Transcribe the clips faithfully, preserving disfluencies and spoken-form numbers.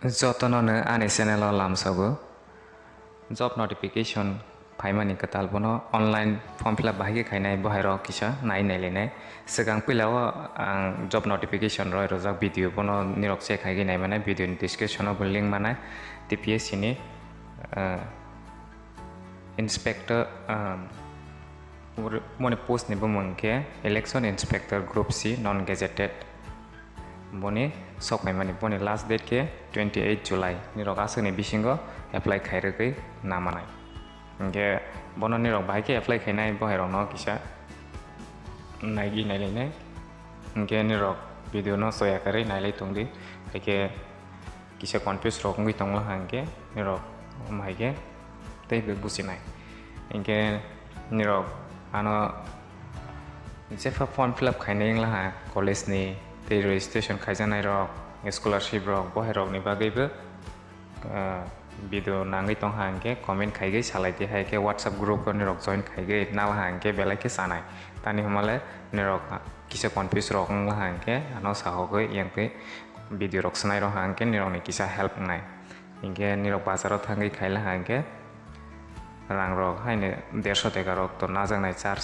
Jotono no ani channel o lamsogo. Job notification phaimani kwtal bono online form fill up bahai khe khainai bohairok kisa nai nailainai. Swkang puila o ang job notification roi rwjak video bono nirok check khai khe nai manai, video ni description o bo link manai. T P S C ni, ah, inspector, ah, boni post ni bumung khe election inspector group C non gazetted. Boni sok phaimani, boni last date khe twenty eight July. Nirok aswkni bisingo apply khairwgwi namanai. Hinkhe bono nirok bahai khe apply khainai bohairokno kisa naigwi nailainai. Hinkhe nirok video no soya karwi nailai tongdi. Haikhe kisa confuse rok wngwi tongla hinkhe nirok, um, haikhe tei businai. Hinkhe nirok ano jepha form fill up khainai wngla ha college ni tei registration khaijaknai rok, scholarship rok, bohai rokni bagwi bo, ah, video nangwi tong ha hinkhe comment khaigwi salai di, hai khe WhatsApp group o nirok join khaigwi nal ha hinkhe belai khe chanai. Tani hwnmale nirok kisa confuse rok wngla ha hinkhe ano sahogwi yang twi video rok swnai rok ha hinkhe nirokni kisa help wngnai. Hinkhe nirok bazaro thangwi khaila ha hinkhe rang rok haino derso dega rok to najaknai charge,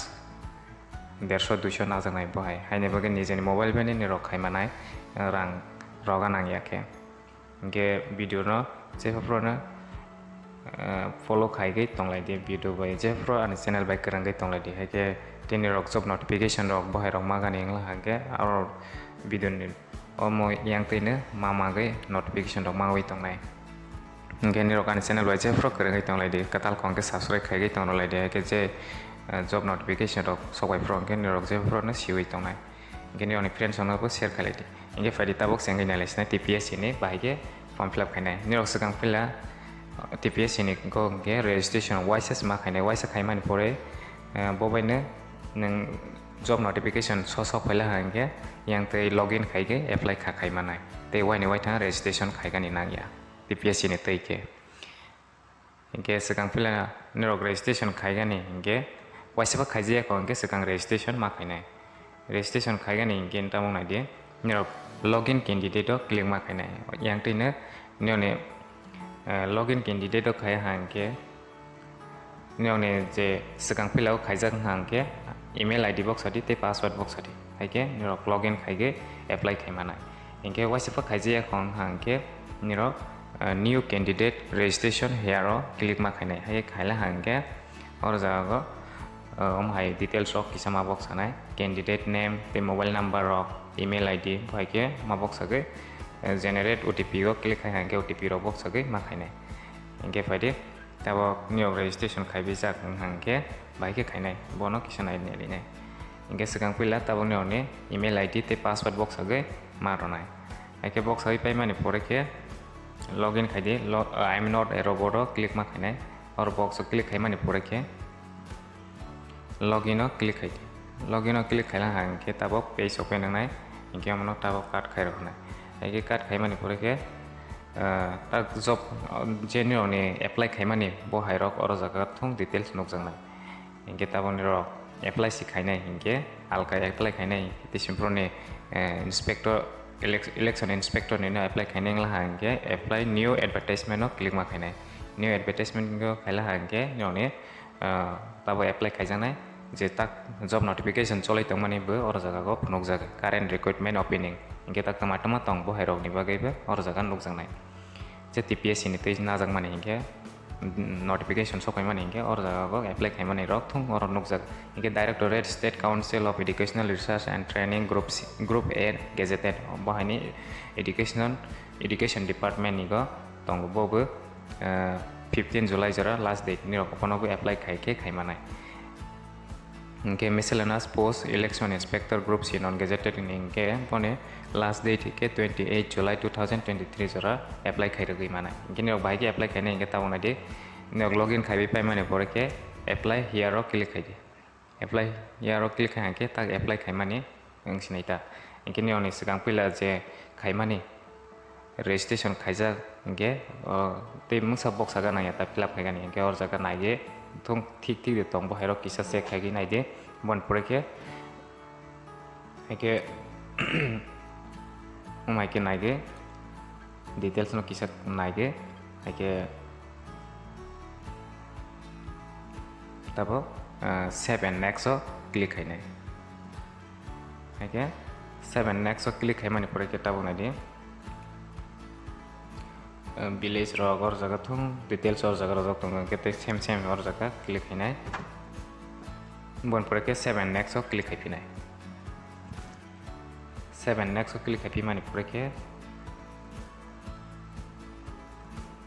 derso duiso najaknai bohai. Haini bagwi nijeni mobile bai nirok khaimanai rang roga nangya khe. Hinkhe video no jepha phuru no, eh, follow khaigwi tonglaidi, video bai jepha phuru ani channel bai kwrwngwi tonglaidi. Haikhe tini rok job notification rok bohai rok magani wngla hinkhe aro video ni omo yang twi no ma magwi notification rok mawi tongnai. Hinkhe nirok ani channel bai jepha phuru kwrwngwi tonglaidi, kwtal kong khe subscribe khaigwi tonglaidi. Haikhe je, eh, job notification rok sokbai phuru hinkhe nirok jepha phuru no siwi tongnai. Hinkhe nirokni friends rokno bo share khailai di. Hinkhe phaidi tabuk se wngwi nailai sinai T P S C ni bahai khe form fill up khainai. Nirok swkang puila T P S C ni kok hinkhe registration waisa se ma khainai, waisa khaimani pore, eh, bo bai no nwng job notification so sok phaila ha hinkhe yang tei login khai khe apply kha khaimanai. Tei waini waithang registration khaigani nangya T P S C ni twi khe. Hinkhe swkang puila nirok registration khaigani hinkhe waisa bo khaijaya kho hinkhe swkang registration ma khainai. Registration khaigani hinkhe tamo naidi nirok login candidate o click ma khainai. Yang twi no nirokni, eh, login candidate o khai ha hinkhe nirokni je swkang puila o khaijak wngkha hinkhe email I D box sadi tei password box sadi. Haikhe nirok login khaigwi apply khaimanai. Hinkhe waisa bo khaijaya kho wngkha hinkhe nirok, ah, new candidate registration here o click ma khainai. Hai khaila ha hinkhe oro jaga o, ah, omo hai details rok kisa ma box sanai, candidate name tei mobile number rok, email I D, bo hai khe ma box sagwi, eh, generate O T P o click khai ha hinkhe O T P rok box sagwi ma khainai. Hinkhe phaidi. Tabok niyok registration khaibijak wngkha hinkhe bahai khe khainai, bono kisa nai nailainai. Hinkhe swkang puila tabok niyokni email I D tei password box sagwi ma rwnai. Haikhe box sagwi paimani pore khe login khaidi, lo-, I am not a robot o click ma khainai. Oro box o click khaimani pore khe login o click khaidi. Login o click khaila hinkhe tabok page open wngnai, hinkhe omono tabok cut khairok hinai. Haikhe cut khaimani pore khe, ah, tak job, ah, je nirokni apply khaimani bo hairok oro jaga thung details nukjaknai. Hinkhe tabok nirok apply se khainai hinkhe alka apply khainai tei simi borokni, eh, inspector, elec-, election inspector nino apply khainai wngla ha hinkhe apply new advertisement o click ma khainai. New advertisement o khaila ha hinkhe nirokni, ah, tabok apply khaijaknai je tak job notification cholai tongmani bo oro jaga o phunukjak, current recruitment opening hinkhe tak tama tama tong bo hairokni bagwi bo oro jaga nukjaknai. Je T P S C ni twi najakmani hinkhe, mm, notification sokphaimani hinkhe oro jaga o apply khaimani rok thung oro nukjak. Hinkhe Directorate, State Council of Educational Research and Training, Group C, Group A gazetted, bo haini education, education department ni go tongo, bo bo, eh, fifteen July jora last date, nirok bono bo apply khai khe khaimanai. Hinkhe miscellaneous post, election inspector group C non gazetted ni hinkhe boni last date hinkhe twenty eight July two thousand twenty three jora apply khairogwi manai. Hinkhe nirok bahai khe apply khainai hinkhe tabuk naidi, nirok login khaiwi paimani pore khe apply here o click khaidi. Apply here o click khai hinkhe tak apply khaimani wng sinai ta. Hinkhe nirokni swkang puila je khaimani registration khaijak hinkhe, o, tei mungsa box saka nangya ta fill up khaikani hinkhe oro jaga naiwi thung thik thik de tong bo hairok kisa check khaigwi naidi boni pore khe hinkhe wng hai khe naigwi Details no kisa naidi, haikhe tabok, ah, save and next o click khainai. Haikhe save and next o click khaimani pore khe tabok naidi, ah, village rok or jaga thung details or jaga rok tongo, hwnkhe tei same same or jaga click khainai. Boni pore khe save and next o click khaiphinai. Save and next o click khaiphi mani pore khe,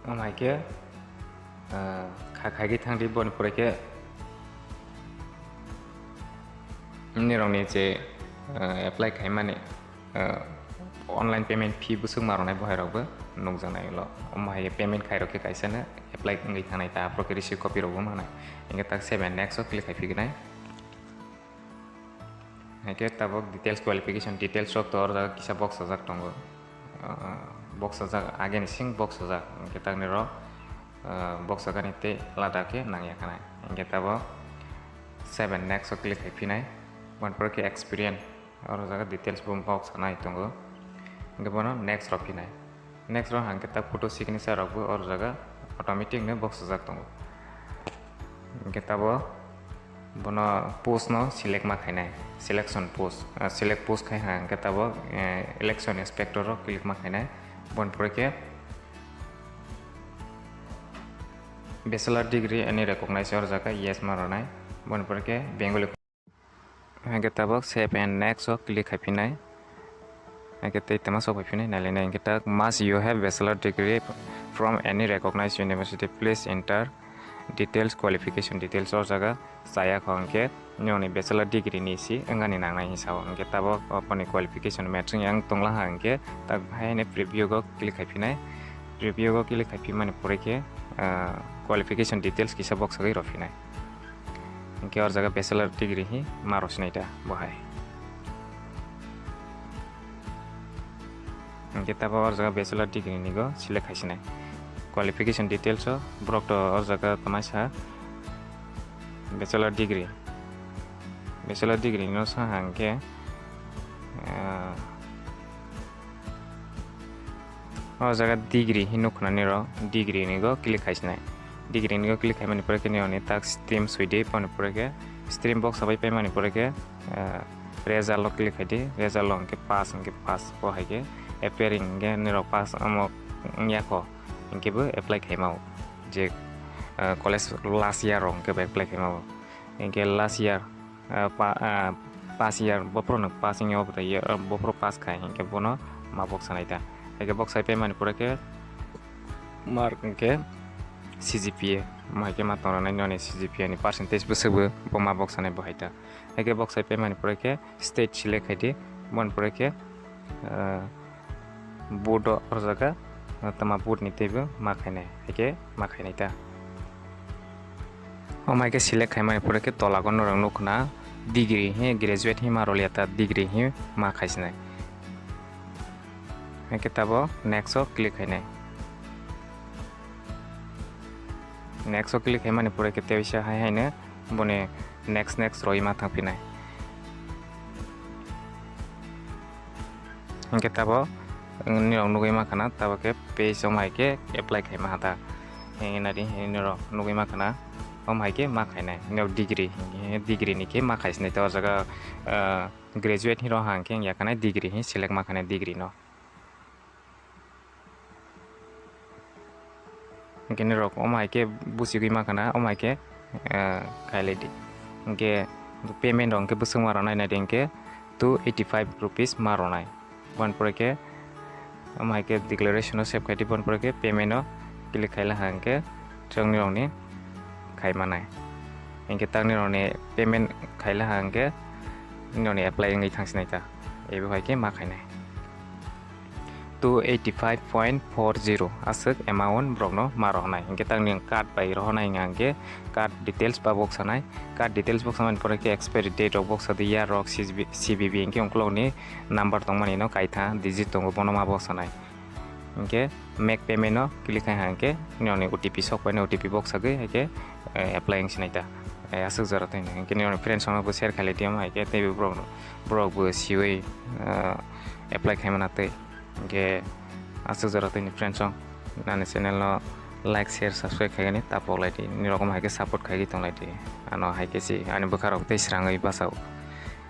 omo hai khe, ah, kha-, khaigwi thangdi. Boni pore khe nirokni je, ah, apply khaimani, ah, online payment fee bwswk ma rwnai, bohairokbo nukjaknai ulo. Omo hai payment khairok khe kaisano apply wngwi thangnai, ta aphuru khe receipt copy rokbo manai. Hwnkhe tak save and next o click khaiphignai. Hwnkhe tabok details, qualification details rok to oro jaga kisa box sajak tongo. Ah, box sajak, ageni sing box sajak. Hwnkhe takni rok, ah, box sajak ni tei alada khe nangya khanai. Hwnkhe tabok save and next o click khai phinai. Boni pore khe experience, oro jaga details bo box sanai tongo. Hwnkhe bono next rok phinai. Next rok hwnkhe tak photo signature rokbo oro jaga automatic no box sajak tongo. Hwnkhe tabok bono post no select ma khainai, selection post, ah, select post khai hwnkhe tabok, eh, election inspector o click ma khainai. Boni pore khe bachelor degree any recognized, oro jaga yes ma rwnai. Boni pore khe Bengali. Hwnkhe tabok save and next o click khai phinai. Hwnkhe tei tama sok phai phinai nailainai. Hwnkhe tak, must you have bachelor degree from any recognized university, please enter details, qualification details. O jaga chaya kho hwnkhe nini bachelor degree ni si wngani nangnai hinwi sao. Hwnkhe tabok oboni qualification matching yang tongla ha hwnkhe tak hai hwnwi preview go click khai phinai. Preview go click khai phimani pore khe, ah, qualification details kisa box sagwi rw phinai. Hwnkhe o jaga bachelor degree hi ma rw sinai ta bo hai. Hwnkhe tabok o jaga bachelor degree ni go select khai sinai. Qualification details o borok to o jaga tamaisa bachelor degree, bachelor degree no sa hwnkhe, ah, o jaga degree hinwi nukha nani rok, degree ni go click khai sinai. Degree ni go click khaimani pore khe nini tak stream sui di, boni pore khe stream box sabai paimani pore khe, ah, result o click khai di, result o hwnkhe pass hwnkhe pass, bo hai khe appearing hwnkhe nini rok pass omo wngya kho hwnkhe bo apply khaima o je, ah, college last year rok hwnkhe bo apply khaima o. Hwnkhe last year, ah, pa-, ah, pass year, bophuru nwng pass wngya obo tei, ah, bophuru pass khai hwnkhe bono ma box sanai ta. Hwnkhe box sai paimani pore khe mark hwnkhe C G P A, ma hwnkhe ma tong rwnai nini C G P A ni percentage bwswk bo, bo ma box sanai bo hai ta. Hwnkhe box sai paimani pore khe state select khai di, boni pore khe, ah, board o, o jaga, ah, tama board ni teibo ma khainai, hai khe ma khainai ta. Omo hai khe select khaimani pore khe tola o norok nukha na degree hi, graduate hi ma rwliya ta, degree hi ma khaisinai. Hai khe tabok next o click khainai. Next o click khaimani pore khe teisa hai haino boni next, next roi ma thang phinai. Hwnkhe tabok nini rok nugwi mankha na, tabok khe page omo hai khe apply khaima ha ta. Hwnkhe nadi nini rok nugwi mankha na, omo hai khe ma khainai. Nini rok degree, degree ni khe ma khaisinai ta o jaga, ah, graduate hinwi rok hwnkhe wngya khanai degree hi select ma khainai degree no. Hwnkhe nini rok omo hai khe buchigwi mankha na, omo hai khe, eh, khailai di. Hwnkhe payment rok hwnkhe bwswk ma rwnai nai di hwnkhe two eighty five rupees ma rwnai. Boni pore khe omo hai khe declaration o save khai di, boni pore khe payment o click khaila ha hwnkhe chwng nini rokni khai manai. Hwnkhe tak nini rokni payment khaila ha hwnkhe nini rokni apply wngwi thang sinai ta. Ebo hai khe ma khainai. Two eighty five point four zero aswk amount borokno ma rohornai. Hinkhe takni card bai rohornai wngya hinkhe card details ba boksanai. Card details boksamani pore khe expiry date rok boksa di, year rok, C B, C B B hinkhe ukulokni number tongmani no kaitha digit tongo, bono ma boksanai. Hinkhe make payment no click khai ha hinkhe nini O T P sok pai, O T P boksagwi hinkhe, eh, apply wngsinai ta. Eh, aswk jora tongwi hinkhe nini friends rokno bo share khailai di, omo hai khe teibo borok, borok bo siwi, eh, apply khaimana tei. Hinkhe Aswk jora tini friends song, ani channel no like, share, subscribe khaigani tapok lai di, ni rokom hai khe support khaigwi tong lai di. Ano hai khe si ani bwkha rok tei srangwi bachao.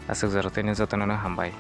Aswk jora tini jotono no hambai.